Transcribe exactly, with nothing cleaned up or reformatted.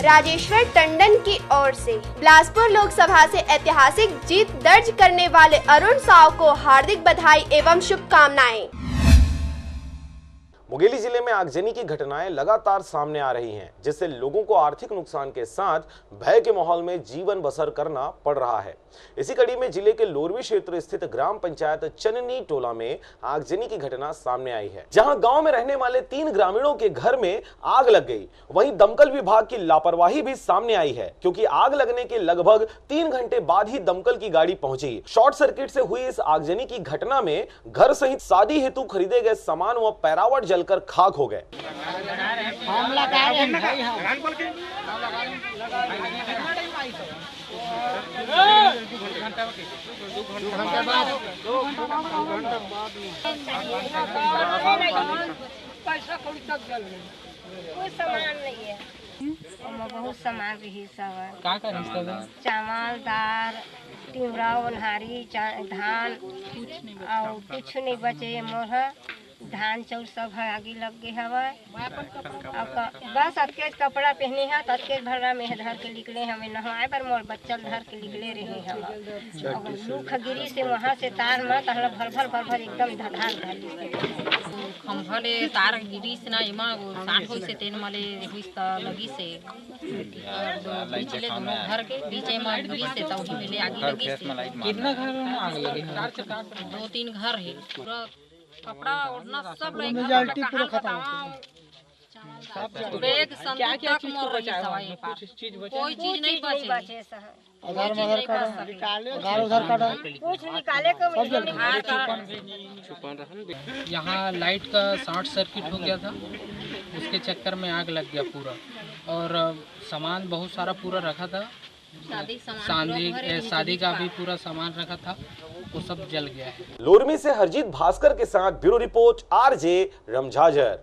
राजेश्वर टंडन की ओर से बिलासपुर लोकसभा से ऐतिहासिक जीत दर्ज करने वाले अरुण साव को हार्दिक बधाई एवं शुभकामनाएं। मुंगेली जिले में आगजनी की घटनाएं लगातार सामने आ रही हैं, जिससे लोगों को आर्थिक नुकसान के साथ भय के माहौल में जीवन बसर करना पड़ रहा है। इसी कड़ी में जिले के लोरमी क्षेत्र स्थित ग्राम पंचायत चननी टोला में आगजनी की घटना सामने आई है, जहां गांव में रहने वाले तीन ग्रामीणों के घर में आग लग गई। वहीं दमकल विभाग की लापरवाही भी सामने आई है, क्योंकि आग लगने के लगभग तीन घंटे बाद ही दमकल की गाड़ी पहुंची। शॉर्ट सर्किट से हुई इस आगजनी की घटना में घर सहित शादी हेतु खरीदे गए सामान व पैरावट जलकर खाक हो गए। कोई सामान नहीं है। ओमा बहुत सामान रही सब। का का रहिस तब? चावल, दाल, तिवरा, ओन्हारी, चा- धान और कुछ नहीं बचे। मोर ह धान चाउर सब ह आगी लग गे हवय। अब क- बस अतकेच कपड़ा पहने ह, अतकेच भर्रा में धर के निकले हवे नहवाए बर। मोर बच्चा ल धर के निकले रहे हवय। अब लू ह गिरी से वहाँ से तार म तहला भर भर भर भर एकदम धधार धर। खंभा ले तार गिरिस ना, एमा वो साट होइस हे, तेन म ले होइस त लगिस हे। बीच ले दोनों घर के बीच म गिरिस हे, त उही में ले आगी लगिस हे। कितना घर में आग लगे है? दो तीन घर हे, पूरा कपड़ा ओढ़ना सब रहे, घर में कहाँ बतावा। बैग संदूक तक मोर रही सवाई पार, कोई चीज नहीं बचे। बचे सह आधार आधार कार्ड आधार आधार कार्ड कुछ निकाले को मिले नहीं। यहाँ लाइट का शॉर्ट सर्किट हो गया था, उसके चक्कर में आग लग गया पूरा। और अ, सामान बहुत सारा पूरा रखा था, शादी सामान शादी पूरा घर ए, ही शादी का निकला। भी पूरा सामान रखा था, वो सब जल गया है। लोरमी से हरजीत भास्कर के साथ ब्यूरो रिपोर्ट, आरजे रमझाझर।